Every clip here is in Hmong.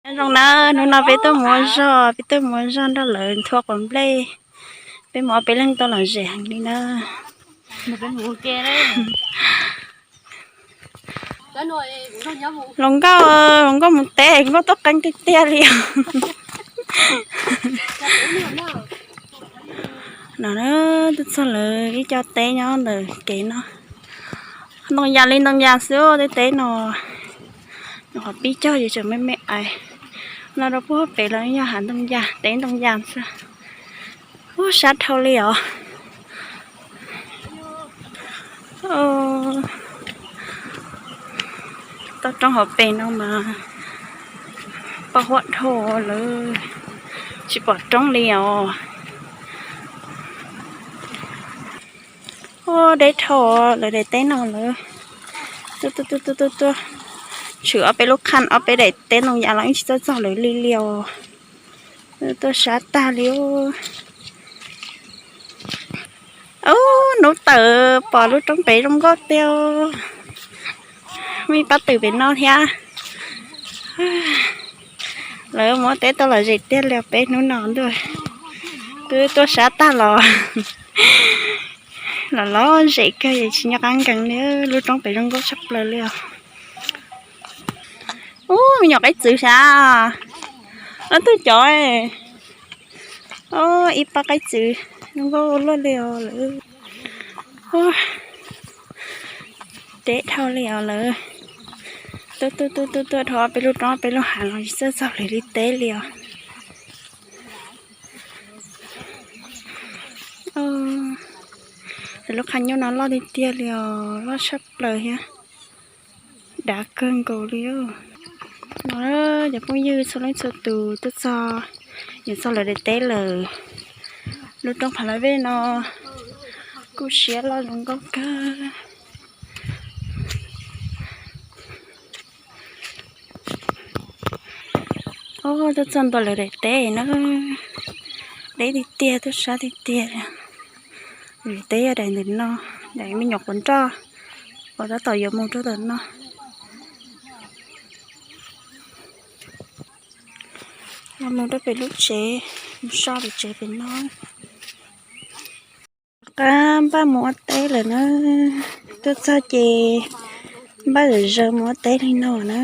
Nyob zoo na, hnub no peb tuaj mus ua zog, peb tuaj mus ua zog nrog lawv nthua quav nplej. Peb mus ob peb leeg tuaj lom zem heev li na. Hluas nkauj, hluas nkauj mus teb, nkauj tuaj qeeb tiag tiag li os. No na, tuaj txog lawv ib co teb nyob ntawm kev no. Ntoo yas li ntoo yas xwb, tej teb no nyuam qhuav pib cog ces tseem me me ais. No rau puag pem los yog hav ntoo yas, teb ntoo yas xwb. Ub, sab dhau li os. Toj roob hauv pes no mas poj huab dhau lawm, tsis pom roob li os. Ub, deb dhau lawv daim teb no lawm. Tuaj tuaj tuaj tuaj tuaj, tshwm ob peb lub qhaj ob peb daim teb ntoo yas los yeej tsis txawj txog lawv li li os. Tuaj sab tag li. Ub, hnub tawm pom lub roob pem zoo nkauj tiag. Muaj ib pab twm pem no thiab. Lawv mus ua teb tau lom zem tiag li peb hnub no ntuj. Twb tuaj sab tag los, los lom zem kawg es tsis nco qab nkees li, lub roob pem zoo nkauj tshaj plaws li os. Ub, me nyuam qaib txwv sav, ob tug cov, ib pab qaib txwv zoo nkauj luaj li os lawm. Deb dhau li os lawm. Tuaj tuaj tuaj tuaj tuaj dhau ob peb lub roob ob peb lub hav los tsis txawj txog lawv li teb li os. Lub qhov nyuj no loj tiag tiag li os, loj tshaj plaws thiab. Dav kawg nkaus li. No cov phooj ywg txhua leej txhua tus tuaj txog, yuav txog lawv daim teb lawm. Lub roob Phav Laj Vej no kuj siab loj zoo nkauj kawg. Tuaj txog ntua lawv daim teb na, deb tiag tiag, tuaj sab tiag tiag. Lawv teb yog daim ntawm no, daim me nyuam quav nroj uas tab tom yuav mus rau tom no. Los mus rau pem lub tsev, mus so pem tsev pem no. Qab npaj mus ua teb lawm na, tuaj txog ces npaj zawm zaws mus ua teb li no na.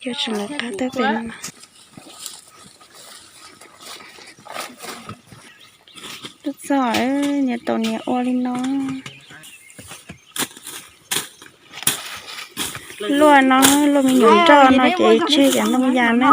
Cov tseem lawv qab tawm pem no. Tuaj txog niam tau niam ua li no. Luaj no, luaj me nyuam nroj no ces tseg cov ntoo yas na.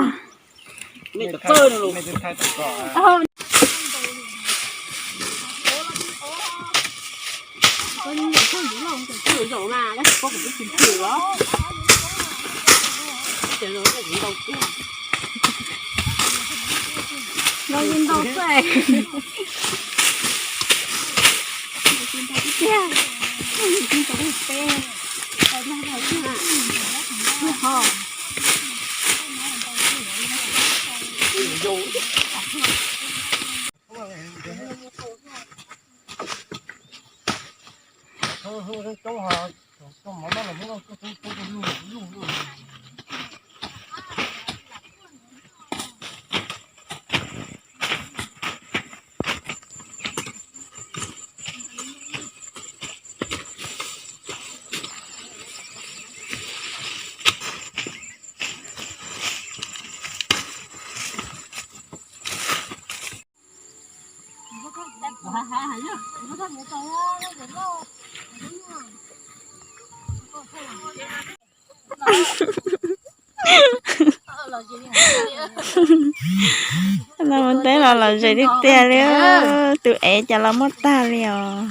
Los mus teb los lom zem tiag tiag li, tus ev cas los muaj tag li os.